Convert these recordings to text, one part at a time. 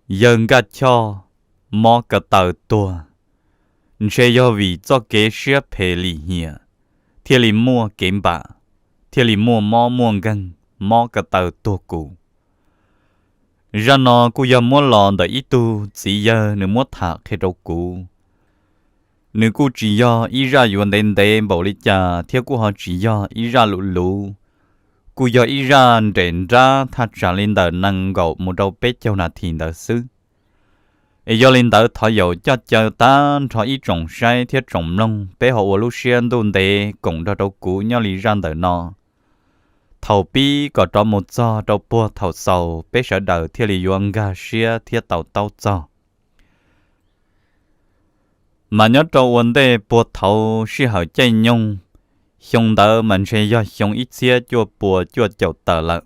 Yawg Nkaj Choj mob ko taw tuag, ntshe yog vim txoj kev siab phem lim hiam thiaj li muaj kev npam, thiaj li muaj mob muaj nkeeg, mob ko taw tuag kuv. Zaj no kuj yog muab los ntawm ib tug txiv yawg nws muab tham qhia rau kuv. Nws kuj tsis yog ib zaj yuav ntev ntev npaum li cas thiab kuj ho tsis yog ib zaj luv luv, kuj yog ib zaj nres nrab thaj tsam li ntawm nees nkaum mus rau peb caug nas this ntawd xwb. Es yog li ntawd thov yaum coj caw tag nrho ib tsoom saib thiab tsoom mloog peb ho ua lub siab ntuj ntev koom nrog rau kuv nyob li zaj ntawm no. Thaum pib kom rov mus txog rau puag thaum xaus peb sawv daws thiaj li yuav nkag siab thiab tau taub txog. Mas nyob rau ua ntej puag thaum sij hawm caij nyoog, xyoo ntawd mas ntshe yog xyoo ib txhiab cuaj pua cuaj caum tawm lawm,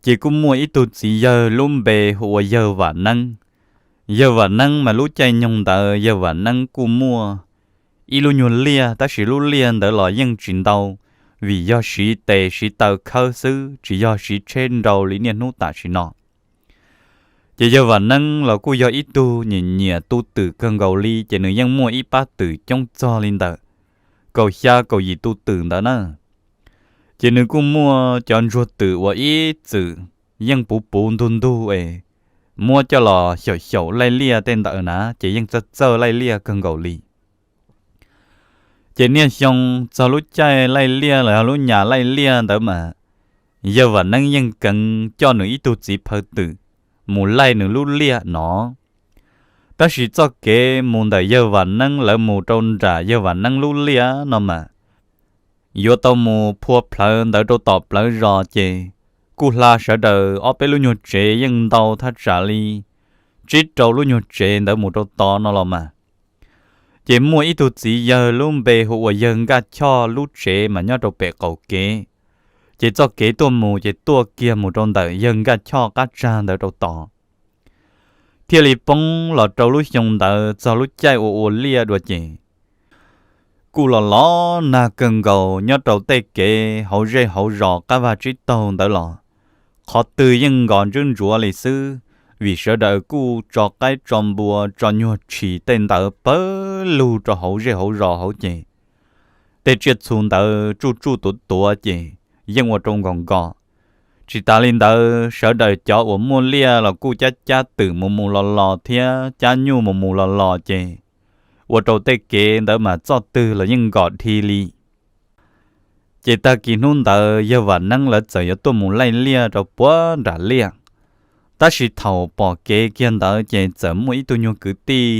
ces kuj muaj ib tug txiv yawg lub npe hu ua yawg Vam Neeb. Yawg Vam Neeb mas lub caij nyoog ntawd yawg Vam Neeb kuj muaj ib lub nyuag liaj, tab sis lub liaj ntawd los yeej tsis ntau, vim yog siv tes siv taw khawb xwb, tsis yog siv tsheb nrau li niaj hnub tam sim no. Ces yawg Vam Neeb los kuj yog ib tug nyiam nyiam tu twm kawg nkaus li, ces nws yeej muaj ib pab twm coob txog li ntawm kaum xya kaum yim tus twm ntawd na. Ces nws kuj muaj cov ntsuag twm uas ib txwm yeej puv puv ntug ntug es muab coj los xyaum xyaum laij liaj tej ntawd na, ces yeej txawj txawj laij liaj kawg nkaus li. Ces niaj xyoo txog lub caij laij liaj los yog lub nyam laij liaj ntawd mas, yawg Vam Neeb yeej keev coj nws ib tug txiv phaw twm mus laij nws lub liaj no. Tab sis txoj kev mus ntawm yawg Vam Neeb lawv mus rau nram yawg Vam Neeb lub liaj no mas, yuav tau mus phua plawv ntawd rau tom plawv zos ces kuj hla sawv daws ob peb lub nyuag tsev yeej ntau thaj tsam li tsib rau lub nyuag tsev ntawd mus rau tod no los mas. Ces muaj ib tug txiv yawg lub npe hu ua yawg Nkaj Choj lub tsev mas nyob rau pem qaum kev. Ces txoj kev tuaj mus ces tuaj kiag mus rau ntawm yawg Nkaj Choj qab tsag ntawd rau tod. Thiaj li poob los rau lub xyoo ntawd txog lub caij ua ua liaj dua ces kuj los los nag kawg nkaus nyob rau tej kev hauv zej hauv zos qab vaj tsib taug ntawd los qhov twg yeej nkos ntswb ntsuav li xwb, vim sawv daws kuj tso qaib tso npua tso nyuag tshis tej ntawd pawg lug rau hauv zej hauv zos hauv ces tej tsiaj txhu ntawd tsuj tsuj tuav tuav ces yeej ua rau nkos nkos. Tsis tas li ntawd sawv daws cov uas muaj liaj los kuj cab cab twm mus mus los los thiab cab nyuj mus mus los los ces ua rau tej kev ntawd mas txoj twg los yeej nkos dhi li. Ces tag kis hnub ntawd yawg Vam Neeb lawv txawm yuav tuaj mus laij liaj rau puag nram liaj. Tab sis thaum pom kev kiag ntawd ces txawm muaj ib tug nyuag kwv tij,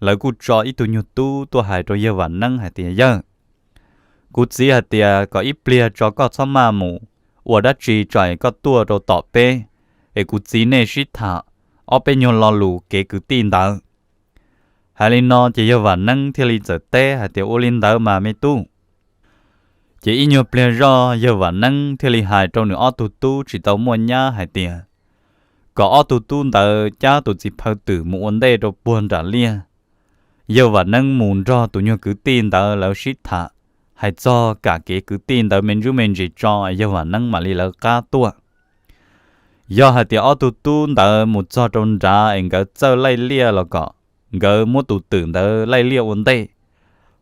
lawv kuj tso ib tug nyuag tub tuaj hais rau yawg Vam Neeb hais tias, Yawg, kuv txiv hais tias kom ib pliag tso koj txhob maj mus ua dab tsi tso es koj tuaj rau tom peb, es kuv txiv nej sib tham ob peb nyuag lo lus kev kwv tij ntawd. Hais li no ces yawg Vam Neeb thiaj li txawm teb hais tias, Ua li ntawd mas me tub. Ces ib nyuag pliag zoj yawg Vam Neeb thiaj li hais rau nws ob tug tub tsis tau muaj nyab hais tias kom ob tug tub ntawd cab tus txiv phaw twm mus ua ntej rau puag nram liaj. Yawg Vam Neeb mus nrog tus nyuag kwv tij ntawd lawv sib tham, hais txog kam kev kwv tij ntawd me ntsuj me ntsis tso yawg Vam Neeb mam li lawv qab tuaj. Yog hais tias ob tug tub ntawd mus txog rau nrad es nkawd txawj laij liaj los kom nkawd muab tus twm ntawd laij liaj ua ntej,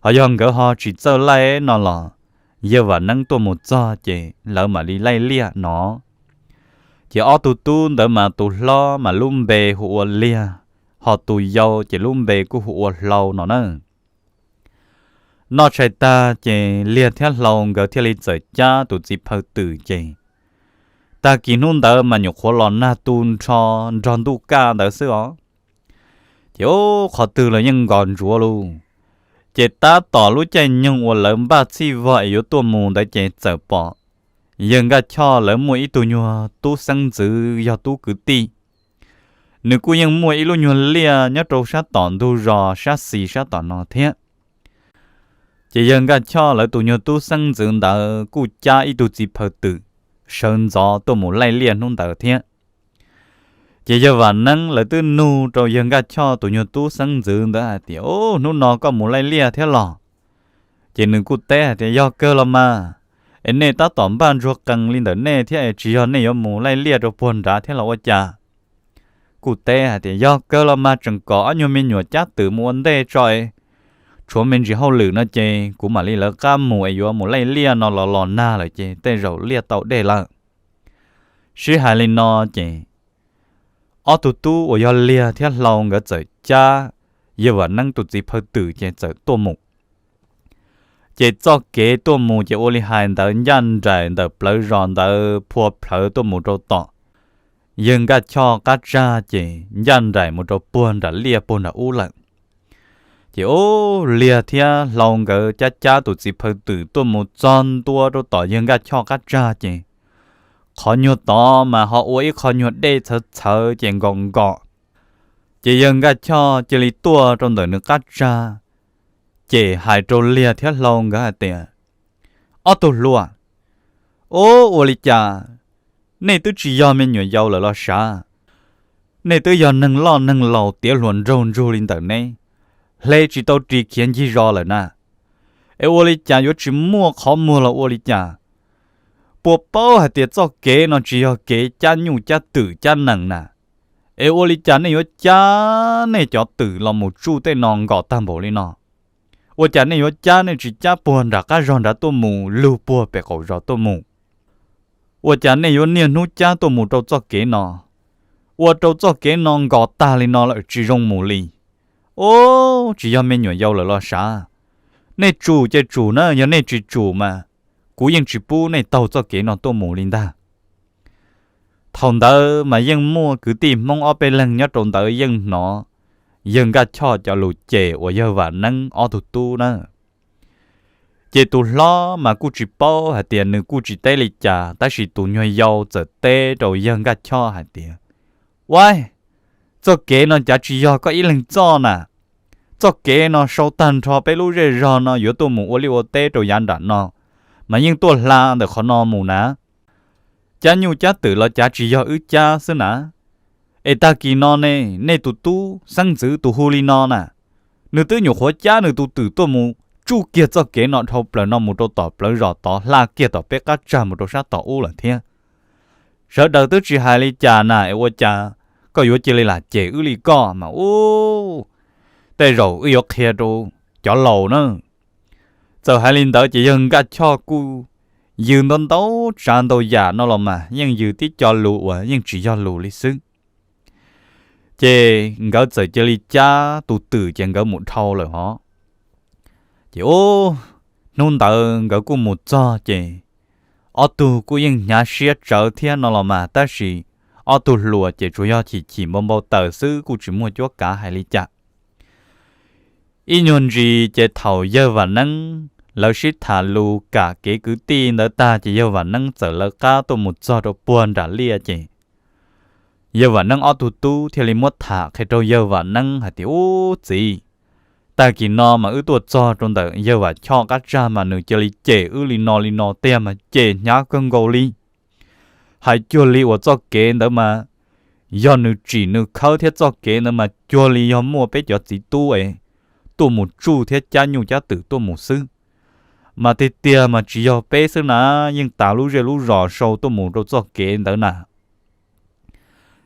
ho yog nkawd ho tsis txawj laij no los yawg Vam Neeb tuaj mus txog ces lawv mam li laij liaj no. Ces ob tug tub ntawd mas tus hlob mas lub npe hu ua Liag, ho tus yau ces lub npe kuj hu ua Hlau no na. Noj tshais tag ces Liag thiab Hlau nkawd thiaj li txawm cab tus txiv phaw twm ces tag kis hnub ntawd mas nyuam qhuav los nag tu nrho nrog ntuj kaj ntawd xwb os. Ces ub qhov twg los yeej nkos ntsuav lauj. Ces tab tom lub caij nyoog uas lawv npaj txhij vog es yuav tuaj mus ntawd ces txawm pom yawg Nkaj Choj lawv muaj ib tug nyuag tub xeeb ntxwv yog tub kwv tij. Nws kuj yeej muaj ib lub nyuag liaj nyob rau sab tom ntug zos sab xis sab tom no thiab. Ces yawg Nkaj Choj lawv tus nyuag tub xeeb ntxwv ntawd kuj cab ib tug txiv phaw twm sawv ntxov tuaj mus laij liaj hnub ntawd thiab. Ces yawg Vam Neeb lawv twb nug rau yawg Nkaj Choj tus nyuag tub xeeb ntxwv ntawd hais tias, Ub, hnub no koj mus laij liaj thiab los? Ces nws kuj teb hais tias, Yog kawg los mas, es nej tab tom npaj ntsuag qees li ntawm nej thiab es tsis yog nej yuav mus laij liaj rau puag nrad thiab los ua cas? kuj teb hais tias, Yog kawg los mas, tseem kom ob nyuag me nyuam cab twm mus ua ntej tso es tshuav me ntsis hauj lwm no ces kuv mam li lawv qab mus es yuav mus laij liaj no los los nag lawm ces tej zaum liaj tau dej lawm. Sib hais li no ces ob tug tub uas yog Liag thiab Hlau nkawd txawm cab yawg Vam Neeb tus txiv phaw twm ces txawm tuaj mus. Ces txoj kev tuaj mus ces ua li hais ntawd ncaj nraim ntawm plawv zos ntawd phua plhawv tuaj mus rau tom yawg Nkaj Choj qab tsag ces ncaj nraim mus rau puag nram liaj puag nram ub lawm. Ces ub, Liag thiab Hlau nkawd cab cab tus txiv phaw twm tuaj mus txog ntua rau tom yawg Nkaj Choj qab tsag ces qhov nyuag tod mas ho ua ib qho nyuag dej txhawv txhawv ces nkos nkos. Ces yawg Nkaj Choj cia li tuaj rau ntawm nws qab tsag, ces hais rau Liag thiab Hlau nkawd hais tias, Ob tug hluas, ub, ua li cas nej twb tsis yog me nyuam yaus lawm los sav? Nej twb yog neeg loj neeg laus tiav hluas nraug ntsug li ntawm neb, hle tsis tau ris khiav ncig zos lawm na. Es ua li cas yuav tsis muaj qhov muag los ua li cas? Puas paub hais tias txoj kev no tsis yog kev cab nyuj cab twm cab nees na? Es ua li cas nej yuav cab nej cov twm los mus tsuj tej no nkos tag npaum li no? Ua cas nej yuav cab nej tsis cab puag nram qab zog nrad tuaj mus lug puag pem qaum zos tuaj mus? Ua cas nej yuav niaj hnub cab tuaj mus rau txoj kev no? Ua rau txoj kev no nkos tag li no lawm tsis zoo mus li. Ub, tsis yog me nyuam yaus lawm los sav? Nej tsum ces tsum na, yog nej tsis tsum mas kuv yeej tsis pub nej taug txoj kev no tuaj mus li ntag. Thaum ntawd mas yeej muaj kwv tij Hmoob ob peb leeg nyob rau ntawd yeej hnov yawg Nkaj Choj cov lus cem uas yawg Vam Neeb ob tug tub na. Ces tus hlob mas kuj tsis paub hais tias nws kuj tsis teb li cas, tab sis tus nyuag yau txawm teb rau yawg Nkaj Choj hais tias, Uaib, txoj kev no cav tsis yog koj ib leeg txoj na. Txoj kev no sau tag nrho peb lub zej zog no yuav tuaj mus ua liaj ua teb rau yav nram no, mas yeej tuaj hla ntawm qhov no mus na. Cab nyuj cab twm los cav tsis yog wb cab xwb na. Es tag kis no ne, nej tus tub xeeb ntxwv tus hu li no na, nws twb nyuam qhuav cab nws tus twm tuaj mus tsuj kiag txoj kev no dhau plaws no mus rau tom plawv zos tod, hla kiag tom peb qab tsag mus rau sab tom ub lawm thiab. Sawv daws twb tsis hais li cas na, es ua cas koj yuav cia li lam cem wb li koj mas ub, tej zaum wb yuav qhia rau cov laus na. Txawm hais li ntawd ces yawg Nkaj Choj kuj yws ntau ntau tsav ntau yam no los mas yeej yws tib co lus uas yeej tsis yog lus li xwb. Ces nkawd txawm cia li cab tus twm ces nkawd mus dhau lawm hos. Ces ub, hnub ntawd nkawd kuj mus txog ces ob tug kuj yeej hnyav siab tsawv thiab no los mas, tab sis ob tug hluas ces tsuas yog chim chim npau npau taws xwb, kuj tsis muaj cuab kav hais li cas. Ib nyuag ntsis ces thaum yawg Vam Neeb lawv sib tham lus kam kev kwv tij ntawd tag ces yawg Vam Neeb txawm lawv qab tuaj mus txog rau puag nram liaj ces yawg Vam Neeb ob tug tub thiaj li muab tham qhia rau yawg Vam Neeb hais tias, Ub txiv, tag kis no mas wb tuaj txog rau ntawm yawg Vam Choj qab tsag mas nws cia li cem wb li no li no tiag mas cem hnyav kawg nkaus li. Hais cuag li uas txoj kev ntawd mas yog nws tsim nws khawb thiab txoj kev ntawd mas cuag li yog muaj peb cov txiv tub es tuaj mus tsuj thiab cab nyuj cab twm tuaj mus xwb. Mas tiag tiag mas tsis yog peb xwb na, yeej tas lub zej lub zos sau tuaj mus rau txoj kev ntawd na.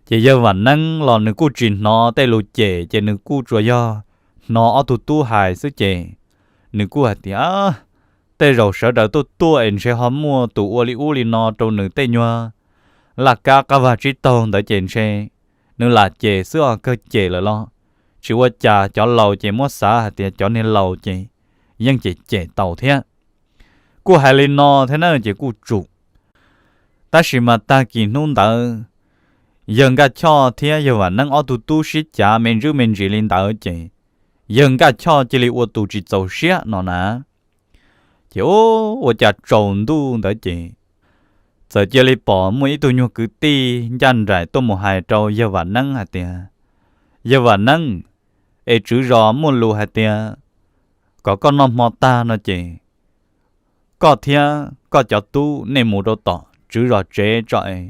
Ces yawg Vam Neeb los nws kuj tsis hnov tej lus cem, ces nws kuj tsuas yog hnov ob tug tub hais xwb ces nws kuj hais tias, Tej zaum sawv daws tuaj tuaj es ntshe ho muaj tus ua li ub li no rau nws tej nyuag laj kab qab vag tsib taug ntawd ces ntshe nws lam cem xwb os, kawg cem lawm los tsis ua cas, cov laus ces muab xav hais tias cov niag laus ces yeej cem cem tau thiab. Kuj hais li no thiab na ces kuj tsum. Tab sis mas tag kis hnub ntawd yawg Nkaj Choj thiab yawg Vam Neeb ob tug tub sib cav me ntsis me ntsis li ntawd ces yawg Nkaj Choj cia li ua tus tsis txaus siab no na. Ces ub, ua cas tsaus ntuj ntawd ces txawm cia li pom muaj ib tug nyuag kwv tij ncaj nraim tuaj mus hais rau yawg Vam Neeb hais tias, Yawg Vam Neeb, es tswv zos muaj lus hais tias kom koj noj hmo tag no ces koj thiab koj cov tub nej mus rau tom tswv zos tsev tso es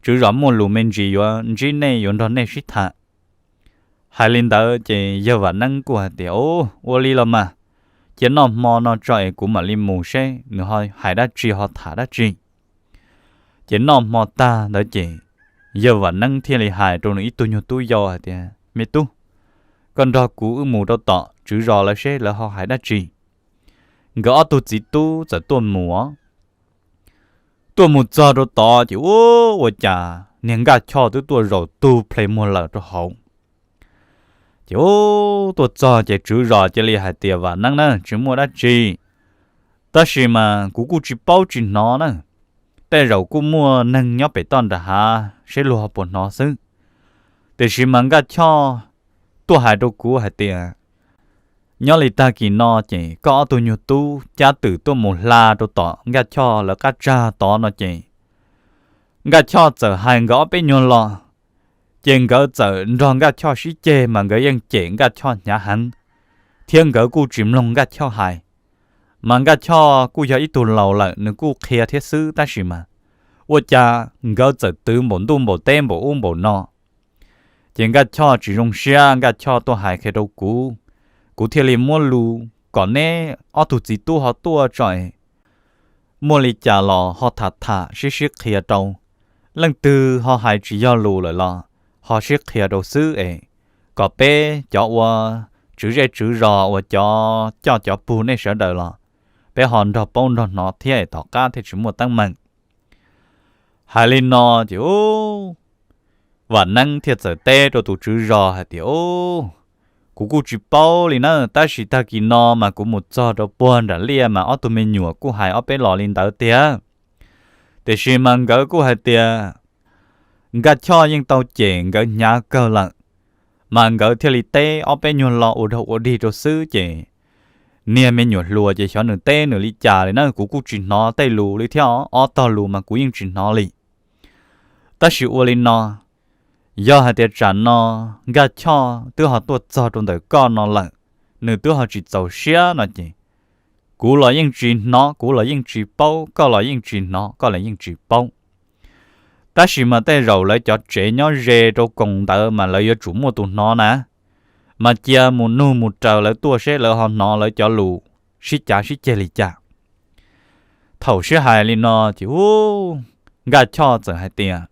tswv zos muaj lus me ntsis yuav ntsib nej, yuav nrog nej sib tham. Hais li ntawd ces yawg Vam Neeb kuj hais tias, Ub, ua li los mas, cia noj hmo no tso es kuv mam li mus seb nws ho hais dab tsi ho tham dab tsi. Ces noj hmo tag ntawd ces yawg Vam Neeb thiaj li hais rau nws ib tug nyuag tub yau hais tias, Me tub, koj nrog kuv wb mus rau tom tswv zos lawv seb lawv ho hais dab tsi. Nkawd ob tug txiv tub txawm tuaj mus. Tuaj mus txog rau tod ces ua, ua cas niag Nkaj Choj twb tuaj zaum tug ple muag lawm rau hauv. Ces ub, tuaj txog ces tswv zos cia li hais tias, Vam Neeb na, tsis muaj dab tsi, tab sis mas kuv kuj tsis paub tsis hnov na. Tej zaum kuj muaj neeg nyob pem toj nram hav seb luag ho puas hnov xwb. Tiam sis mas Nkaj Choj tuaj hais rau kuv hais tias, nyob li tag kis no ces koj ob tug nyuag tub cab twm tuaj mus hla rau tom Nkaj Choj lawv qab tsag tod no ces Nkaj Choj txawm hais nkawd ob peb nyuag lo, ces nkawd txawm nrog Nkaj Choj sib ceg mas nkawd yeej cem Nkaj Choj hnyav heev, thiab nkawd kuj tsis mloog Nkaj Choj hais. Mas Nkaj Choj kuj yog ib tug laus lawm, nws kuj qhia thiab xwb, tab sis mas ua cas nkawd txawm twv npaum ntuj npaum teb npaum ub npaum no. Ces Nkaj Choj tsis zoo siab, Nkaj Choj tuaj hais qhia rau kuv, kuv thiaj li muab lus kom neb ob tug txiv tub ho tuaj tso es muaj li cas los ho tham tham sib sib qhia rau. Leej twg ho hais tsis yog lus lawm los ho sib qhia rau xwb es kom peb cov ua tswv zej tswv zos uas cov coj cov pug nej sawv daws los peb ho nrog paub nrog hnov thiab es tom qab thiaj tsis muaj teeb meem. Hais li no ces ub, Vam Neeb thiaj txawm teb rau tus tswv zos hais tias, Ub, kuv kuj tsis paub li na, tab sis tag kis no mas kuv mus txog rau puag nram liaj mas ob tug me nyuam kuj hais ob peb los li ntawd tiag. Tiam sis mas nkawd kuj hais tias Nkaj Choj yeej tau cem nkawd hnyav kawg lawm, mas nkawd thiaj li teb ob peb nyuag lo ua dog ua dig rau xwb ces niag me nyuam hluas ces xyov nws teb nws li cas li na, kuv kuj tsis hnov tej lus li thiab, ob tog lus mas kuv yeej tsis hnov li. Tab sis ua li no, yog hais tias tsam no Nkaj Choj twb ho tuaj txog rau ntawm koj no lawm, nws twb ho tsis txaus siab no ces kuv los yeej tsis hnov, kuv los yeej tsis paub, koj los yeej tsis hnov, koj los yeej tsis paub. Tab sis mas tej zaum lawv cov tsev nyob ze rau koos ntawd mas lawv yuav tsum muaj tus hnov na, mas cia mus nug mus raws lawv tuaj seb lawv ho hnov lawv cov lus sib cav sib ceg li cas. Thaum sib hais li no ces ub, Nkaj Choj txawm hais tias,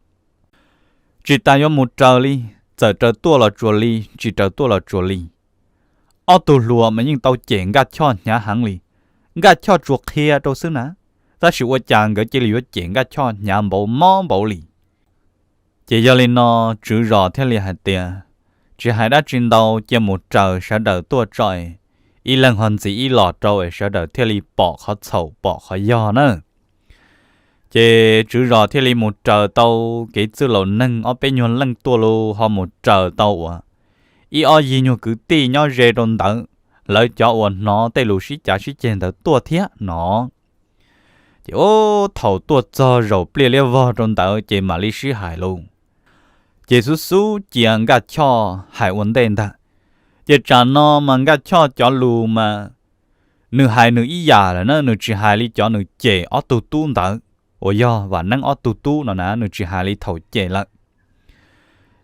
Tsis tas yuav mus raws li, txawm raws tuaj los tsuas li, tsis raws tuaj los tsuas li. Ob tug hluas mas yeej tau cem Nkaj Choj hnyav heev li. Nkaj Choj tsuas qhia rau xwb na, tab sis ua cas nkawd cia li yuav cem Nkaj Choj hnyav npaum mob npaum li. Ces yog li no, tswv zos thiaj li hais tias, Tsis hais dab tsi ntau, cia mus raws sawv daws tuaj tso es ib leeg ho ntxiv ib los rau es sawv daws thiaj li pom qhov txhaum pom qhov yog na. Ces tswv zos thiaj li mus raws tau kev txwj laus neeg ob peb nyuag leej tuaj los ho mus raws tau uas ib ob yig nyuag kwv tij nyob ze rau ntawd, lawv cov uas hnov tej lus sib cav sib ceg ntawd tuaj thiab no. Ces ub, thaum tuaj txog zaum pliaj liab vog rau ntawd ces mam li sib hais lus. Ces xub xub cia Nkaj Choj hais ua ntej ntag. Ces tsam no mas Nkaj Choj cov lus mas nws hais nws ib yam lawm na, nws tsis hais li cov nws cem ob tug tub ntawd, uas yog Vam Neeb ob tug tub no na, nws tsis hais li thaum cem lawm.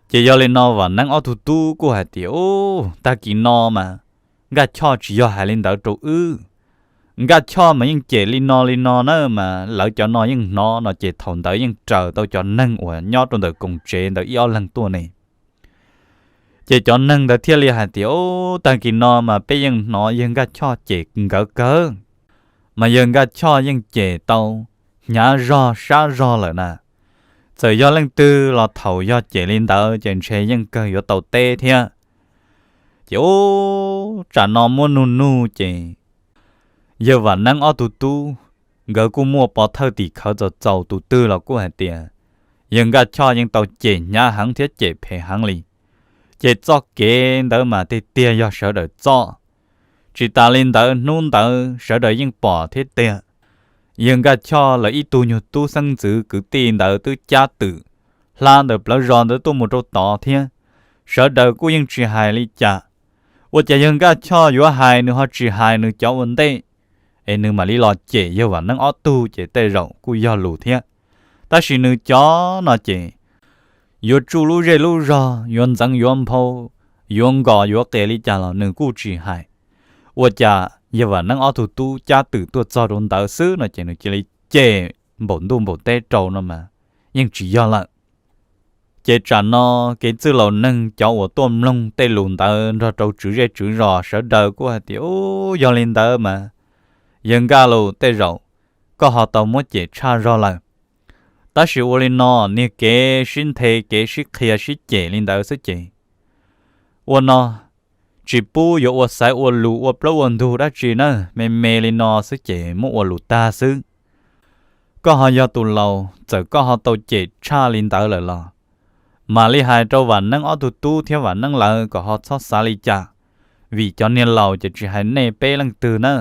Ces yog li no Vam Neeb ob tug tub kuj hais tias, Ub, tag kis no mas Nkaj Choj tsis yog hais li ntawd rau wb. Nkaj Choj mas yeej cem li no li no na, mas lawv cov no yeej hnov no ces thaum ntawd yeej raws tau cov neeg uas nyob rau ntawm koos tsev ntawd ib ob leeg tuaj ne. Ces cov neeg ntawd thiaj li hais tias, Ub, tag kis no mas peb yeej hnov yawg Nkaj Choj cem nkawd kawg, mas yawg Nkaj Choj yeej cem tau hnyav zog sab zog lawm na. Txawm yog leej twg los thaum yog cem li ntawd ces ntshe yeej kawg yuav tau teb thiab. Ces ub, tsam no muab nug nug ces yawg Vam Neeb ob tug tub, nkawd kuj muaj pov thawj tim khawv txaus txaus, tus twg los kuj hais tias yawg Nkaj Choj yeej tau cem hnyav heev thiab cem phem heev li. Ces txoj kev ntawd mas tiag tiag yog sawv daws txoj. Tsis tas li ntawd hnub ntawd sawv daws yeej pom thiab tiag, yawg Nkaj Choj lawv ib tug nyuag tub xeeb ntxwv kwv tij ntawd twb cab twm hla ntawm plawv zos ntawd tuaj mus rau tod thiab. Sawv daws kuj yeej tsis hais li cas. Ua cas yawg Nkaj Choj yuav hais nws ho tsis hais nws cov ua ntej, es nws mam li los cem yawg Vam Neeb ob tug ces tej zaum kuj yog lus thiab. Tab sis nws cov no ces yuav tsuj lub zej lub zog, yuav ntxeev yuav nphau, yuav nkos yuav qias li cas los nws kuj tsis hais. Ua cas yawg Vam Neeb ob tug tub cab twm tuaj txog rau ntawd xwb no ces nws cia li cem npaum ntuj npaum teb rau no mas yeej tsis yog lawm. Ces tsam no kev txwj laus neeg cov uas tuaj mloog tej lus ntawd nrog rau tswv zej tswv zos sawv daws kuj hais tias, Ub, yog li ntawd mas yawg Nkaj Lus, tej zaum koj ho tau muab cem tshaj zog lawm. Tab sis ua li no, niag kev sib nthe kev sib qhia sib cem li ntawd xwb ces ua no, tsis pub yuav ua xaiv ua lus ua plaub ua ntug dab tsi na, me me li no xwb ces muab ua lus tag xwb. Koj ho yog tus laus, txawm koj ho tau cem tshaj li ntawd lawm los, mam li hais rau Vam Neeb ob tug tub thiab Vam Neeb lawv kom ho txhob xav li cas, vim cov niag laus ces tsis hais nej peb leej twg na.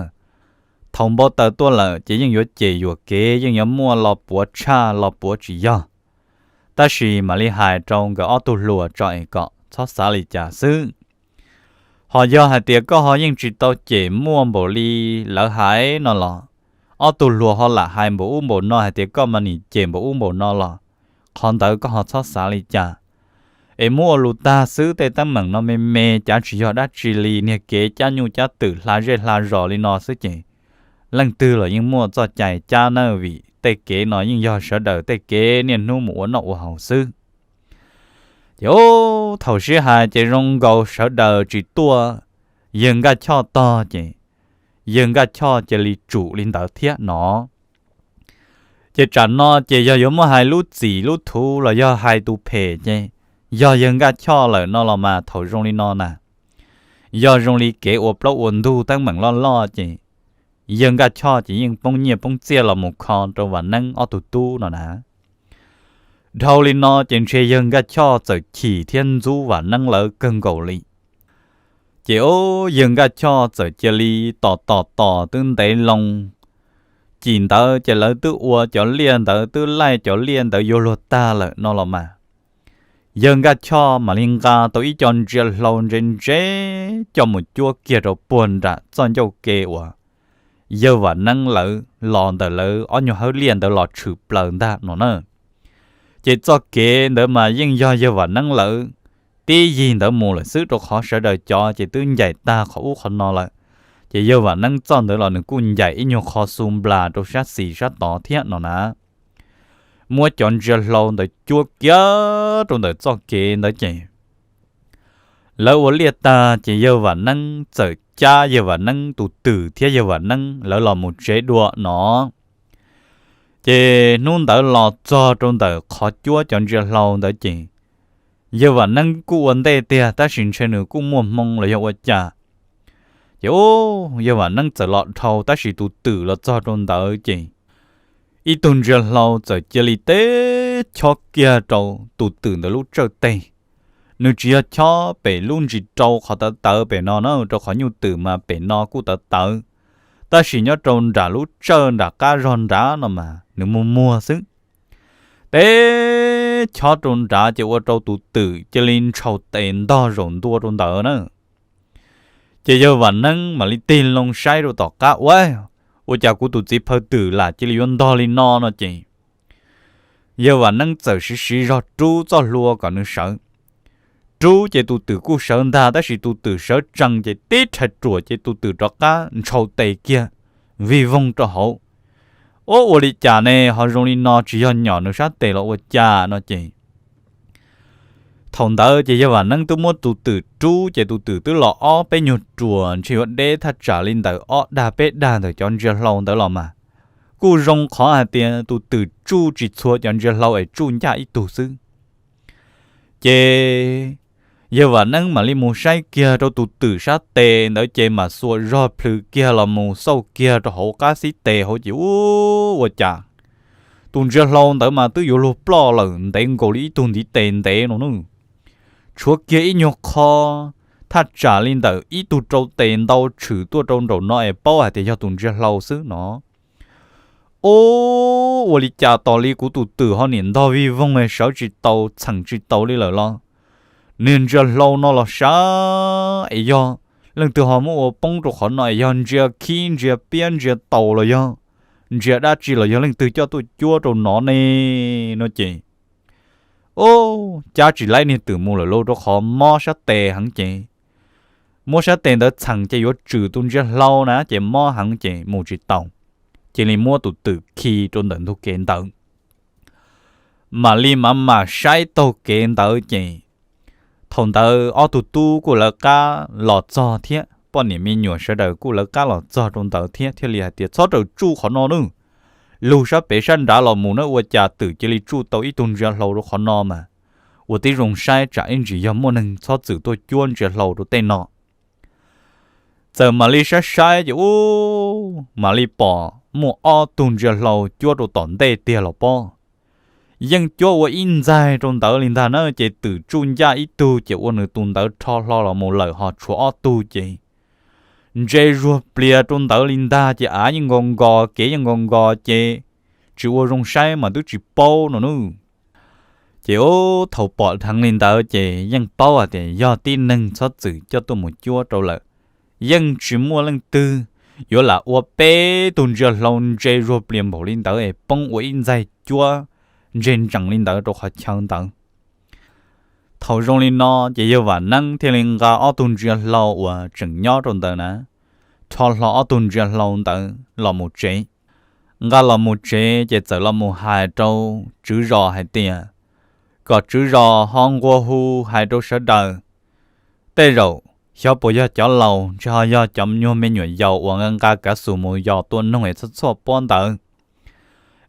Thaum npau taws tuaj lawm ces yeej yuav cem yuam kev, yeej yuav muaj lo puav tshaj lo puav tsis yog. Tab sis mam li hais rau nkawd ob tug hluas tso es kom txhob xav li cas xwb. Ho yog hais tias koj ho yeej tsis tau cem muaj npaum li lawv hais no los, ob tug hluas ho lam hais npaum ub npaum no hais tias koj mas nim cem npaum ub npaum no los, qhov ntawd koj ho txhob xav li cas. Es muab ua lus tag xwb, tej teeb meem no me me cav tsis yog dab tsi li, niag kev cab nyuj cab twm hla zej hla zos li no xwb ces leej twg los yeej muaj txoj cai cab nawb, vim tej kev no yeej yog sawv daws tej kev niaj hnub mus ua noj ua haus xwb. Ces thaum sib hais ces zoo nkaus sawv daws tsis tuaj yawg Nkaj Choj tog ces yawg Nkaj Choj cia li tsum li ntawd thiab no. Ces tsam no ces yog yuav muab hais lub txim lub thuv los yog hais tus phem ces yog yawg Nkaj Choj lawm no los mas thaum zoo li no na, yog zoo li kev ua plaub ua ntug teeb meem loj loj ces yawg Nkaj Choj ces yeej poob nyiaj poob txiaj los mus kho rau Vam Neeb ob tug tub no na. Dhau li no ces ntshe yawg Nkaj Choj txawm chim thiab ntxub Vam Neeb lawv kawg nkaus li. Ces o, yawg Nkaj Choj txawm cia li tos tos tos twb ntev loo, cim ntawd ces lawv twb ua cov liaj ntawd twb laij cov liaj ntawd yuav luag tag lawm no los mas, yawg Nkaj Choj mam li nqa tau ib co ntsia hlau ntse ntse coj mus cuab kiag rau puag nram txoj ncauj ke uas yawg Vam Neeb lawv los ntawm lawv ob nyuag hawb liaj ntawd los tshwm plaws ntag no na. Ces txoj kev ntawd mas yeej yog yawg Vam Neeb lawv tib yig ntawd mus lawm xwb, rau qhov sawv daws cov ces twb ncaim tag qhov ub qhov no lawm. Ces yawg Vam Neeb txoj ntawd los nws kuj ncaim ib nyuag qho xu nplas rau sab xis sab tod thiab no na. Muab cov ntsia hlau ntawd cuab kiag rau ntawm txoj kev ntawd ces lawv ua liaj tag ces yawg Vam Neeb txawm cab yawg Vam Neeb tus twm thiab yawg Vam Neeb lawv los mus tsev dua no. Ces hnub ntawd los txog rau ntawm qhov cuab cov ntsia hlau ntawd ces yawg Vam Neeb kuj ua ntej tiag, tab sis ntshe nws kuj muaj hmoo los yog ua cas. Ces yawg Vam Neeb txawm los dhau, tab sis tus twm los txog rau ntawd ces ib tug ntsia hlau txawm cia li teb chob kiag rau tus twm ntawd lub tsawj teg. Nws tsis yog chob pem lub ntsis rau qhov tawv tawv pem no na, rau qhov nyuj twm mas pem no kuj tawv tawv, tab sis nyob rau nram lub tsawj nram qab zog nrad no mas nws muag muag xwb. Teb chob rau nrad ces ua rau tus twm cia li ntshaus tes ntog zaum ntua rau ntawd na. Ces yawg Vam Neeb mam li tig loo saib rau tom qab, ua, ua cas kuv tus txiv phaw twm lam cia li yuav ntog li no no ces yawg Vam Neeb txawm siv siv zog rub txoj hlua kom nws sawv. Rub ces tus twm kuj sawv ntag, tab sis tus twm sawv tsees ces tib rhais ruam ces tus twm rov qab ntshaus tes kiag vij voog rau hauv. Ua, ua li cas ne ho zoo li no, tsis yog nyom nws sab tes los ua cas no ces thaum ntawd ces yawg Vam Neeb twb muab tus twm rub ces tus twm twb los ob peb nyuag ruam, ntshe yuav deb thaj tsam li ntawm ob dag peb dag ntawm cov ntsia hlau ntawd los mas. Kuj zoo qhov hais tias tus twm tsuj tsis txhua cov ntsia hlau es tsuj ncaj ib tug xwb. Ces yawg Vam Neeb mam li mus saib kiag rau tus twm sab tes ntawd ces mam xuas zog plhws kiag los mus xauj kiag rau hauv qab xib tes hauv ces u, ua cas tus ntsia hlau ntawd mas twb yuav luag ploj lawm, ntev nkaus li ib tug ntiv tes ntev no na. Tshuav kiag ib nyuag qho thaj tsam li ntawm ib tug rau tes ntau tshwm tuaj rau nraum no es paub hais tias yog tus ntsia hlau xwb no. Ub, ua li cas tos li kuv tus twm ho niam ntog vij voog es sawv tsis tau txheem tsis taus li lawm los? Niag ntsia hlau no los sav es yog leej twg ho muab ua poob rau qhov no es yog ntsia khib ntsia piab ntsia taus los yog ntsia dab tsi los yog leej twg coj tuaj cuab rau no ne? No ces, ub, cab tsis laib niag twm mus lawm lauj, rau qhov mob sab tes heev ces muab sab tes ntawd txheem ces yuav tswm tus ntsia hlau na ces mob heev ces mus tsis taus, cia li muab tus twm khi rau ntawm ntug kev ntawd. Mam li mam mam saib taug kev ntawd ces thaum ntawd ob tug tub kuj lawv qab los txog thiab, poj niam me nyuam sawv daws kuj lawv qab los txog rau ntawd thiab, thiaj li hais tias, Txhob rawm tsuj qhov no nawb, lug sab pem sab nrad los mus na, ua cas twm cia li tsuj tau ib tug ntsia hlau rau qhov no mas. Ua tib zoo saib tsam ib ntsis yog muaj neeg txhob txwm tuaj cuab ntsia hlau rau tej no. Txawm mam li saib saib ces ub, mam li pom muaj ob tug ntsia hlau cuab rau tom ntej tiag los pob. Yeej cuab ua ib ntxaig rau ntawd li ntag na, ces twm tsuj ncaj ib tug ces ua nws tus ntawd rho hlo los mus lawm, ho tshuav ob tug ces ntse zuag plias rau ntawd li ntag, ces av yeej nkaus nkos, kev yeej nkaus nkos ces tsis ua zoo saib mas twb tsis paub no nawb. Ces ub, thaum pom dheev li ntawd ces yeej paub hais tias yog tib neeg txhob txwm coj tuaj mus cuab rau lawm. Yeej tsis muaj leej twg yuav lam ua peb tug ntsia hlau ntse zuag plias npaum li ntawd es poob ua ib ntxaig cuab ntseg ntsees li ntawd rau qhov chaw ntawd. Thaum zoo li no ces yawg Vam Neeb thiaj li nqa ob tug ntsia hlau uas tseem nyob rau ntawd na, rho hlo ob tug ntsia hlau ntawd los mus tsev. Nqa los mus tsev ces txawm los mus hais rau tswv zos hais tias kom tswv zos ho nqua hu hais rau sawv daws, tej zaum xyov puas yog cov laus, ntshe ho yog cov nyuag me nyuam yaus uas nqa nqa kav xus mus yos tua noog es txhoj txhoj pob ntawd.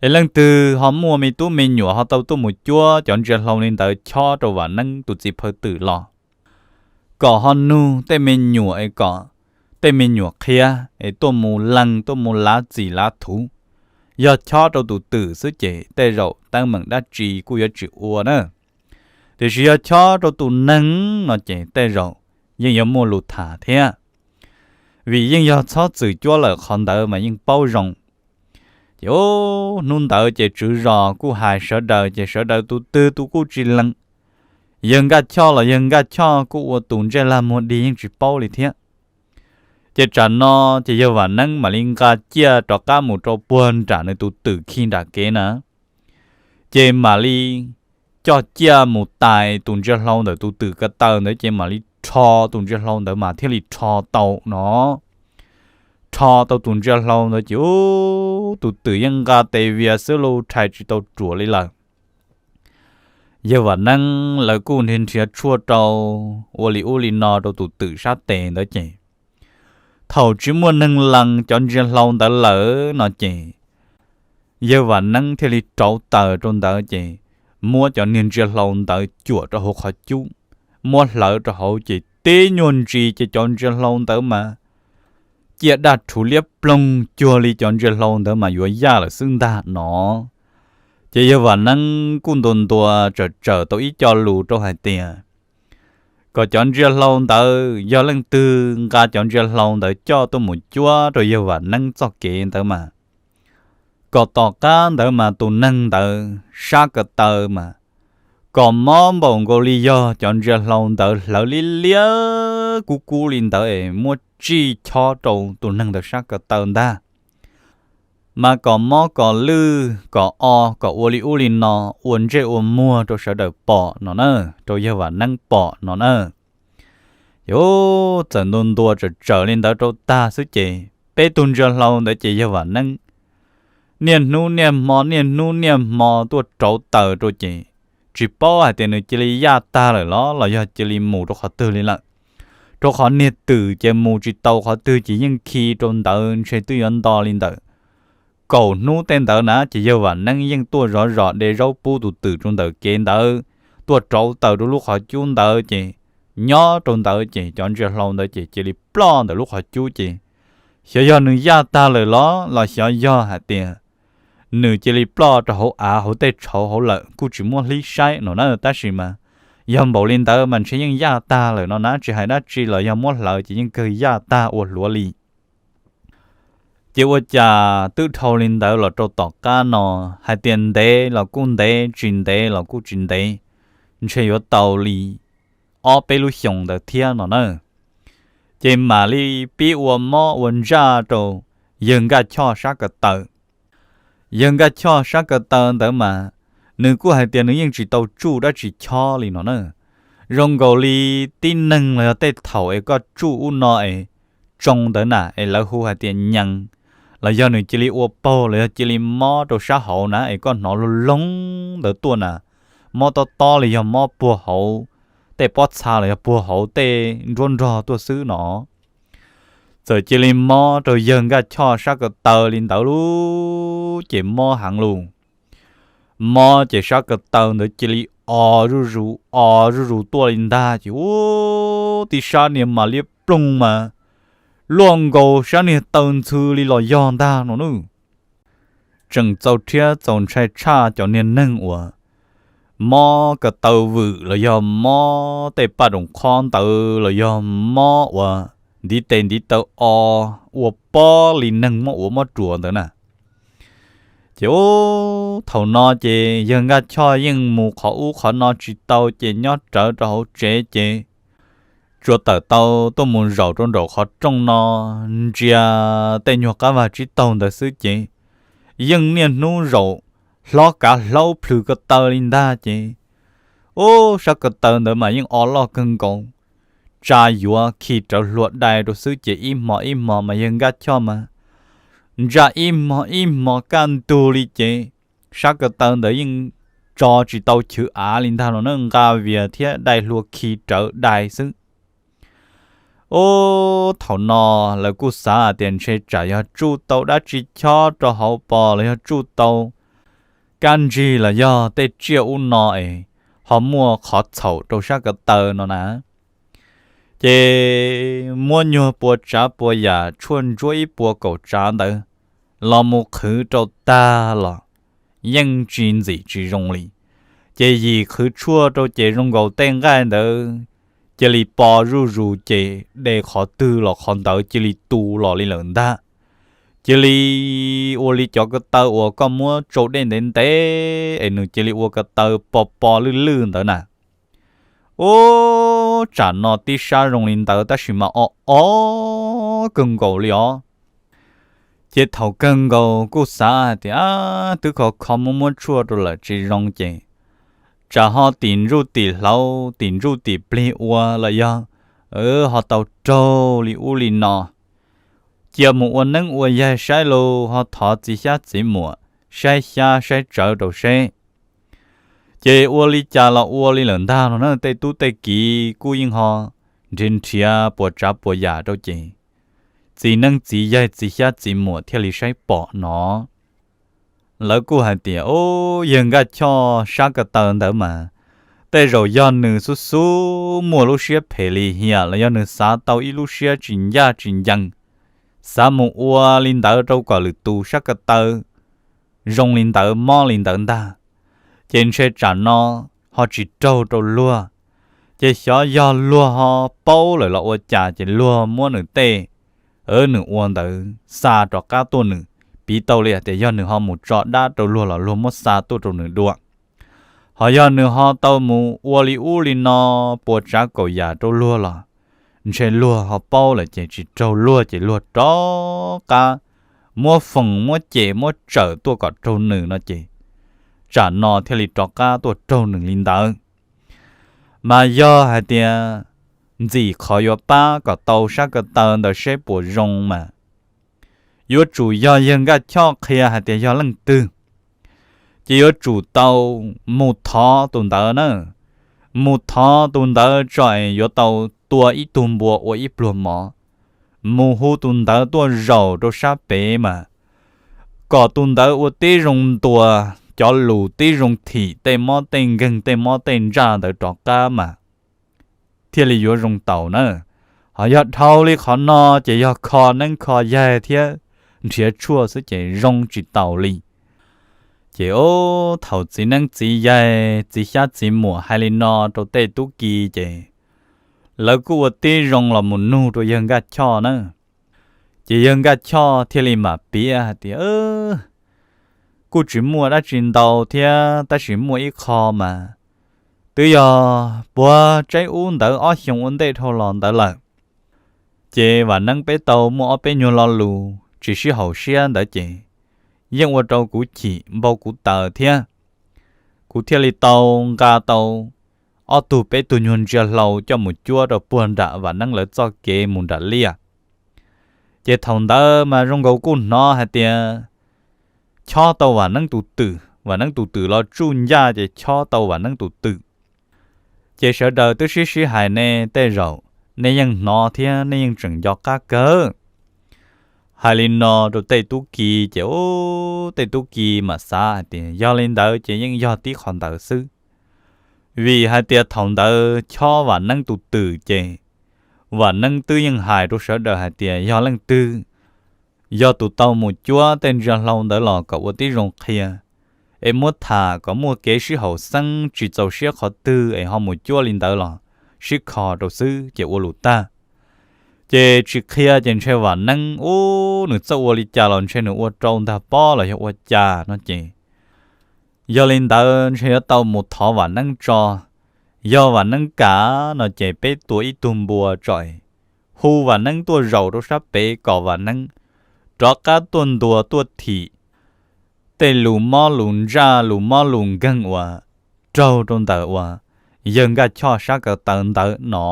Es leej twg ho muaj me tub me nyuam ho tau tuaj mus cuab cov ntsia hlau li ntawd chob rau Vam Neeb tus txiv phaw twm los, kom ho nug tej me nyuam es kom tej me nyuam qhia es tuaj mus lees tuaj mus lav txim lav thuv. Yog chob rau tus twm xwb ces tej zaum teeb meem dab tsi kuj yuav tsis ua na. Tiam sis yog chob rau tus neeg no ces tej zaum yeej yuav muaj lus tham thiab, vim yeej yog txhob txwm cuab lawm qhov ntawd mas yeej paub zoo. Ces hnub ntawd ces tswv zos kuj hais sawv daws ces sawv daws tus twg tus kuj tsis lees. Yawg Nkaj Choj los yawg Nkaj Choj kuj ua tus ntsej lag muag dig yeej tsis paub li thiab. Ces tsam no ces yawg Vam Neeb mam li nqa ciaj rov qab mus rau puag nram nws tus twm khi nram kev na, ces mam li coj ciaj mus tais tus ntsia hlau ntawm tus twm ko taw ntawd ces mam li rho tus ntsia hlau ntawd mas thiaj li rho tau no. Rho tau tus ntsia hlau ntawd ces ub, tus twm yeej nqa tes vias xwb los rhais tsis tau ruam li lawm. Yawg Vam Neeb lawv kuj nrhiav nrhiav tshuaj rau, ua li ub li no rau tus twm sab tes ntawd ces thaum tsis muaj neeg lees cov ntsia hlau ntawd lawm no ces yawg Vam Neeb thiaj li rauv taws rau ntawd ces muab cov niag ntsia hlau ntawd cuam rau hauv qhov cub, muab hlawv rau hauv ces tib nyuag ntsis ces cov ntsia hlau ntawd mas ciaj daj rhuv liab ploog cuag li cov ntsia hlau ntawd mas yuav yaj lawm xwb ntag no. Ces yawg Vam Neeb kuj ntuas ntuas tsawm tsawm tau ib co lus rau hais tias kom cov ntsia hlau ntawd yog leej twg nqa cov ntsia hlau ntawd coj tuaj mus cuab rau yawg Vam Neeb txoj kev ntawd mas, kom tom qab ntawd mas tus neeg ntawd sab ko taw mas kom mob npaum nkaus li yog cov ntsia hlau ntawd hlawv liab liab kub kub li ntawd es muab tsij chob rau tus neeg ntawd sab ko taw ntag. Mas kom mob kom lwj kom o kom ua li ub li no, ua ntsej ua muag rau sawv daws pom no na, rau yawg Vam Neeb pom no na. Yus txawm ntuas ntuas tsawm tsawm li ntawd rau tag xwb ces peb tug ntsia hlau ntawd ces yawg Vam Neeb niaj hnub niaj hmo niaj hnub niaj hmo tuaj rauv taws rau ces tsis paub hais tias nws cia li yaj tag lawm los los yog cia li mus rau qhov twg li lawm. Rau qhov niag twm ces mus tsis tau qhov twg ces yeej khi rau ntawd ntshe twb yuav nto li ntawm kaum hnub tej ntawd na ces yawg Vam Neeb yeej tuaj zov zos de zaub pub tus twm rau ntawm kev ntawd, tuaj rauv taws rau lub qhov cub ntawd ces nyob rau ntawd ces cov ntsia hlau ntawd ces cia li ploj ntawm lub qhov cub ces xyov yog nws yaj tag lawm los los xyov yog hais tias nws cia li ploj rau hauv av hauv tej tshauv hauv lawm kuj tsis muab hlib saib no na. Tab sis mas yog npaum li ntawd mas ntshe yeej yaj tag lawm no na, tsis hais dab tsi los yog muab hlawv ces yeej kawg yaj tag ua hluav li. Ces ua cas twb dhau li ntawd los rau tom qab no, hais tias ntev los kuj ntev, tsis ntev los kuj tsis ntev, ntshe yuav tau li ob peb lub xyoos ntawd thiab no na. Ces mam li pib ua mob ua ntsaj rau yawg Nkaj Choj sab ko taw. Yawg Nkaj Choj sab ko taw ntawd mas nws kuj hais tias nws yeej tsis tau tsuj dab tsi chob li no na. Zoo nkaus li tib neeg los yog tej thaum es koj tsuj ub no es tsoo ntawd na es lawv hu hais tias nyees, los yog nws cia li ua paug los yog cia li mob rau sab hauv na es koj hnov loo loo ntawd tuaj na, mob tob tob li yog mob puag hauv tej pob txha los yog puag hauv tej nruab nrog tuaj xwb no. Txawm cia li mob rau yawg Nkaj Choj sab ko taw li ntawd lub ces mob heev lus. Mob ces sab ko taw ntawd cia li o zuj zus o zuj zus tuaj li ntag ces ub, tib sab niag mas liab ploog mas luaj nkaus sab niag taw ntxhw li los yog ntag no nawb. Tseem txaus rhiab txaus ntshai tshaj cov niag neeg uas mob ko taw vwm los yog mob tej paj room qhob ntawd los yog mob uas ntiv tes ntiv taw o ua pob li neeg muab ua mob ruas ntawd na. Ces ub, thaum no ces yawg Nkaj Choj yeej mus qhov ub qhov no tsis tau ces nyob rawv rau hauv tsev ces tsuas tawm tau tuaj mus zaum rau nraum qhov rooj no ntsia tej nyuag qab vag tsib taug ntawd xwb ces yeej niaj hnub zaum hlob kav hlaub plhws ko taw li ntag ces ub, sab ko taw ntawd mas yeej o loj kawg nkaus. Tsa yuav khi rawv hlua dai rau xwb ces ib hmo ib hmo mas yawg Nkaj Choj mas ntsa ib hmo ib hmo kaj ntug li ces sab ko taw ntawd yeej tso tsis tau chwv av li ntag los na, nqa vias thiab dai hlua khi rawv dai xwb. Ub, thaum no lawv kuj xav hais tias ntshe tsam yog tsuj tau dab tsi chob rau hauv pos los yog tsuj tau kab ntsig los yog tej tsiaj ub no es ho muaj qhov txhaum rau sab ko taw no na. Ces muab nyuag puas tsav puas yam tshuaj ntsuab ib puas kaum tsav ntawd los mus qhwv rau tag los yeej tsis ntxim tsis zoo li. Ces yim qhwv tshuaj rau ces zoo nkaus tej nqaij ntawd cia li po zuj zus ces de qhov twg los qhov ntawd cia li tu los li lawm ntag. Cia li ua li cov ko taw uas koj muab tsau dej ntev ntev es nws cia li ua ko taw po po lwj lwj ntawd na. Ub, tsam no tib sab zoo li ntawd tab sis mas o o kawg nkaus li os. Ces thaum kawg nkaus kuj xav hais tias twb kho kho muab muab tshuaj rau lawm tsis zoo ces tsam ho tim ntsuj tim hlauv tim ntsuj tim plig ua los yog ho tau raug li ub li no. Cia mus ua neeb ua yaig saib los ho thov txiv xyab txiv muam saib xyab saib tsawv rau seb. Ces ua li cas los ua li lawm ntag no na, tej tub tej kiv kuj yeej ho nrhiav nrhiav puas tsav puas yam rau ces txiv neeb txiv yaig txiv xyab txiv muam thiaj li saib pom no. Lawv kuj hais tias, Ub, yawg Nkaj Choj sab ko taw ntawd mas tej zaum yog nws xub xub muaj lub siab phem lim hiam los yog nws xav tau ib lub siab tsis ncaj tsis ncees, xav mus ua li ntawd rau kom lwm tus sab ko taw zoo li ntawd mob li ntawd ntag. Ces ntshe tsam no ho tsis raug rau luag, ces xyov yog luag ho paub lawm los ua cas ces luag muab nws tej nws ua ntawd xa rov qab tuaj nws, piv tau li hais tias yog nws ho mus tso dab rau luag los luag muab xa tuaj rau nws dua. Ho yog nws ho tau mus ua li ub li no puas tsav kaum yam rau luag los ntshe luag ho paub lawm ces tsis raug luag ces luag rov qab muab foos muab cem muab tsawm tuaj kom raug nws no ces tsam no thiaj li rov qab tuaj raug nws li ntawd. Mas yog hais tias ntxim qhov yuav pab kom tau sab ko taw ntawd seb puas zoo mas yuav tsum yog yawg Nkaj Choj qhia hais tias yog leej twg, ces yuav tsum tau mus thov tus ntawd na, mus thov tus ntawd tso es yuav tau tua ib tug npua ua ib pluag mov, mus hu tus ntawd tuaj zaum rau sab pem mas kom tus ntawd ua tib zoo ntuas cov lus tib zoo thim tej mob tej nkeeg tej mob tej ntsaj ntawd rov qab mas thiaj li yuav zoo taus na. Ho yog dhau li qhov no ces yog kho neeb kho yaig thiab nrhiav tshuaj xwb ces zoo tsis taus li. Ces ub, thaum txiv neeb txiv yaig txiv xyab txiv muam hais li no rau tej tub ki ces lawv kuj ua tib zoo los mus nug rau yawg Nkaj Choj na. Ces yawg Nkaj Choj thiaj li mam piav hais tias, Kuj tsis muaj dab tsi ntau thiab tab sis muaj ib qho mas twb yog puag tsaib ub ntawd ob xyoo ua ntej dhau los ntawd lawm. Ces vam neeb peb tau muaj ob peb nyuag lo lus tsis sib haum siab ntawd ces yeej ua rau kuv chim npau kuv taws thiab. Kuv thiaj li tau nqa tau ob tug peb tug nyuag ntsia hlau coj mus cuab rau puag nram vam neeb lawv txoj kev mus nram liaj. Ces thaum ntawd mas zoo nkaus kuj hnov hais tias chob tau Vam Neeb tus twm, Vam Neeb tus twm los tsuj ncaj ces chob tau Vam Neeb tus twm. Ces sawv daws twb sib sib hais, nej tej zaum nej yeej hnov thiab nej yeej tseem nco qab kawg. Hais li no rau tej tub ki ces ub, tej tub ki mas xav hais tias yog li ntawd ces yeej yog tib qho ntawd xwb. Vim hais tias thaum ntawd chob Vam Neeb tus twm ces Vam Neeb twb yeej hais rau sawv daws hais tias yog leej twg yog tus tau mus cuab tej ntsia hlau ntawd los kom ua tib zoo qhia, es muab tham kom muaj kev sib haum xeeb, tsis txaus siab qhov twg es ho mus cuab li ntawd los sib kho rau xwb ces ua lus tag. Ces tsis qhia ces ntshe Vam Neeb ub nws txawj ua li cas los ntshe nws ua rau ntag pob los yog ua cas no ces yog li ntawd ntshe yuav tau mus thov Vam Neeb tso. Yog Vam Neeb kam no ces peb tua ib tug npua tso, hu Vam Neeb tuaj zaum rau sab pem kom Vam Neeb rov qab tuaj ntuas tuaj thim tej lus mob lus ntsaj lus mob lus nkeeg uas raug rau ntawm uas yawg Nkaj Choj sab ko taw ntawd no.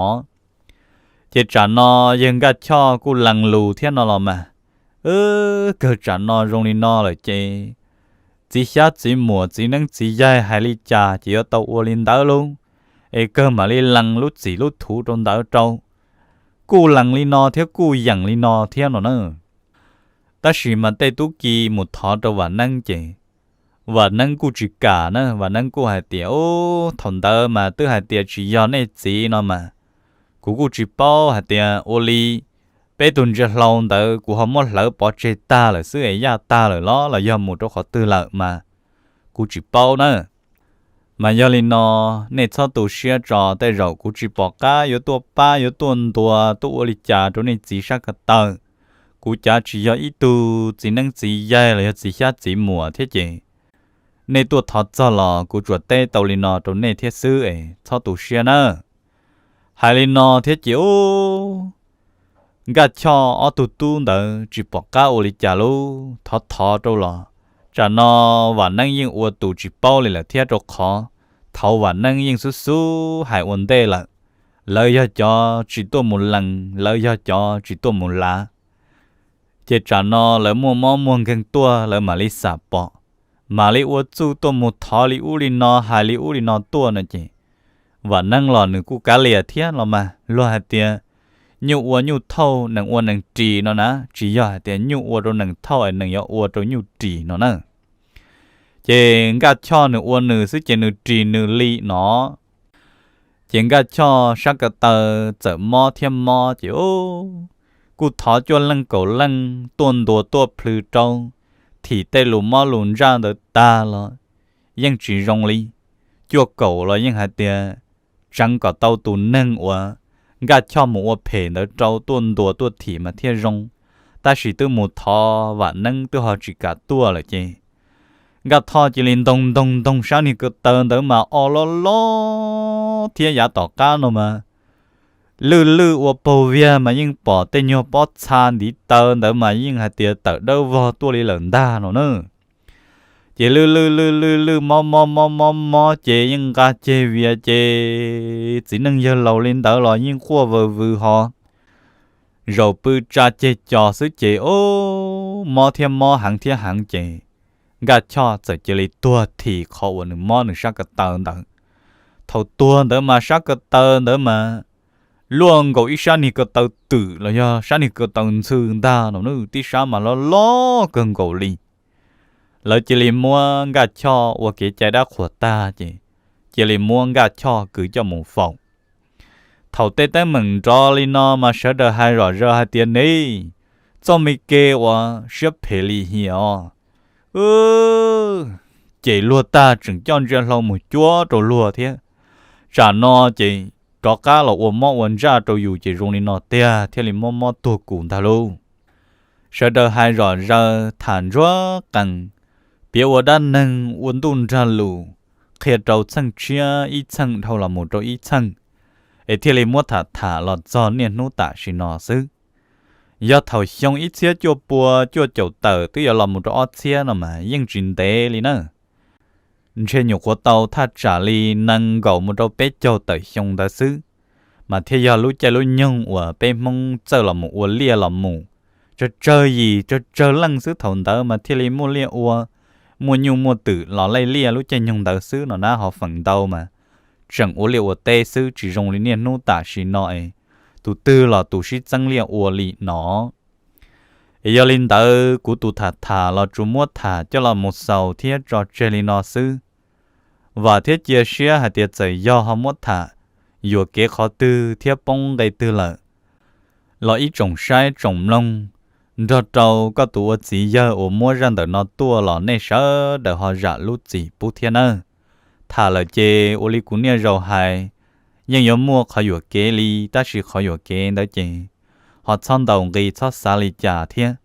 Ces tsam no yawg Nkaj Choj kuj lees lus thiab no los mas, kawg tsam no zoo li no lawm ces txiv xyab txiv muam txiv neeb txiv yaig hais li cas ces yuav tau ua li ntawd lauj, es kawg mam li lees lub txim lub thuv rau ntawd rau. Kuj lees li no thiab kuj yeem li no thiab no na. Tab sis mas tej tub ki mus thov rau Vam Neeb ces Vam Neeb kuj tsis kam na, Vam Neeb kuj hais tias, ub, thaum ntawd mas twb hais tias tsis yog nej txiv no mas, kuv kuj tsis paub hais tias ua li peb tus ntsia hlau ntawd kuv ho muab hlawv pov tseg tag lawm xwb es yaj tag lawm los los yog mus rau qhov twg lawm mas kuv tsis paub na. Mas yog li no, nej txhob tu siab tso, tej zaum kuv tsis pom qab yuav tuaj pab yuav tuaj ntuas tuaj ua li cas rau nej txiv sab ko taw. Kuv cav tsis yog ib tug txiv neeb txiv yaig los yog txiv xyab txiv muam thiab ces nej tuaj thov txog los kuv tsuas teb tau li no rau nej thiab xwb es txhob tu siab nawb. Hais li no thiab ces ub, Nkaj Choj ob tug tub ntawd tsis pom qab ua li cas lub thov thov rau los, tsam no Vam Neeb yeej ua tus tsis paub li lawm thiab rau qhov thaud Vam Neeb yeej xub xub hais ua ntej lawm, lawv yog cov tsis tuaj mus lees, lawv yog cov tsis tuaj mus lav. Ces tsam no lawv muaj mob muaj nkeeg tuaj lawv mam li xam pom, mam li ua txuj tuaj mus thov li ub li no hais li ub li no tuaj no ces Vam Neeb los nws kuj kav liam thiab los mas luag hais tias nyuj ua nyuj thauj nees ua nees ris no na, tsis yog hais tias nyuj ua rau nees thauj es nees yuav ua rau nyuj ris no na. Ces Nkaj Choj nws ua nws xwb ces nws ris nws li no. Ces Nkaj Choj sab ko taw txawm mob thiab mob ces kuj thov cuaj leej kaum leej tuaj ntuas tuaj plhws rau, thim tej lus mob lus ntsaj ntawd tag los yeej tsis zoo li. Cuaj kaum los yeej hais tias tseev kom tau tus neeg uas Nkaj Choj mus ua phem ntawd rau tuaj ntuas tuaj thim mas thiaj zoo, tab sis twb mus thov Vam Neeb twb ho tsis kam tuaj lawm ces Nkaj Choj cia li ntoog ntoog ntoog sab niag ko taw ntawd mas o loj loj thiab yav tom qab no mas lwj lwj ua paug viag mas yeej pom tej nyuag pob txha ntiv taw ntawd mas yeej hais tias tawm dawb vog tuaj li lawm ntag no na. Ces lwj lwj lwj lwj lwj mob mob mob mob mob ces yeej nqa ceg vias ces txiv neej yawg laus li ntawd los yeej quaj vawg vwg ho zaum pw tsa ceg cos xwb ces o, mob thiab mob heev thiab heev ces Nkaj Choj txawm cia li tuag thim qhov uas nws mob nws sab ko taw ntawd. Thaum tuag ntawd mas sab ko taw ntawd mas luaj nkaus ib sab niag ko taw twm los yog sab niag ko taw ntxhw ntag no, tib sab mas loj loj kawg nkaus li. Lawv cia li muab Nkaj Choj ua kev cai dab qhuas tag ces cia li muab Nkaj Choj kwv coj mus faus. Thaum tej teeb meem nrov li no mas sawv daws hais zom zaws hais tias ne, txoj me kev uas siab phem lim hiam os, ces luag tag tseem coj ntsia hlau mus cuab rau luag thiab. Tsam no ces rov qab los ua mob ua ntsaj rau yus ces zoo li no tiag thiaj li mob mob tuag kuv ntag lauj. Sawv daws hais zom zaws tham ntsuag qees, piav ua dab neeg ua ntuj nrag lus, qhia rau txheej tshiab ib txheej dhau los mus rau ib txheej, es thiaj li muab tham tham los txog niaj hnub tam sim no xwb. Yog thaum xyoo ib txhiab cuaj pua cuaj caum tawm twb yuav los mus rau ob txhiab no mas yeej tsis ntev li na. Ntshe nyuam qhuav tau thaj tsam li nees nkaum mus rau peb caug tawm xyoo ntawd xwb, mas thiaj yog lub caij lub nyoog uas peb Hmoob txawj los mus ua liaj los mus, tsawg tsawg yim tsawg tsawg leej xwb, thaum ntawd mas thiaj li muaj liaj ua, muaj nyuj muaj twm los laij liaj lub caij nyoog ntawd xwb no na, ho feem ntau mas tseem ua liaj ua teb xwb, tsis zoo li niaj hnub tam sim no es tus twg los tus sib txeeb liaj ua li no. Es yog li ntawd kuv tus tham tham los tsuas muab tham coj los mus xaus thiab tso tseg li no xwb. Vam thiab cia siab hais tias txawm yog ho muab tham yuam kev qhov twg thiab poob nqe twg lawm los ib tsoom saib tsoom mloog nrog rau koj tus ua txiv yawg uas muab zaj ntawm no tuaj los nej sawv daws ho zam lub txim pub thiab nawb. Tham lawm ces ua li kuv niaj zaus hais, yeej yuav muaj qhov yuam kev li, tab sis qhov yuam kev ntawd ces ho txhob ntaus nqi txhob xav li cas thiab.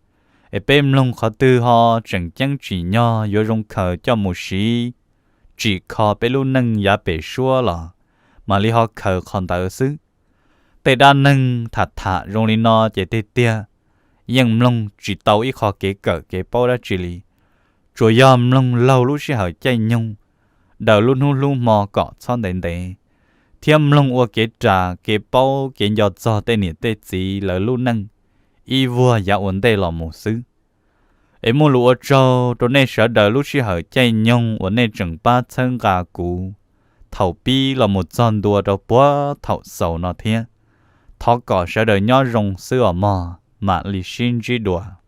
Es peb mloog qhov twg ho tseem ceeb tsim nyog yuav zoo khaws coj mus siv tsim kho peb lub neej yav pem suab los mam li ho khaws qhov ntawd xwb. Tej dab neeg tham tham zoo li no ces tiag tiag yeej mloog tsis tau ib qho kev kawm kev paub dab tsi li. Tsuas yog mloog laug lub sij hawm caij nyoog, daws lub hnub hlub hmo kom txhob ntev ntev, thiab mloog ua kev ras kev paub kev nco txog tej niam tej txiv lawv lub neej ib vuag yav ua ntej los mus xwb. Es muaj lus ua tsaug rau nej sawv daws lub sij hawm caij nyoog uas nej tseem pab txhawb nqa kuv thaum pib los mus txog ntua rau puag thaum xaus no thiab. Thov kom sawv daws nyob zoo xwb os mog, mam li sib ntsib dua.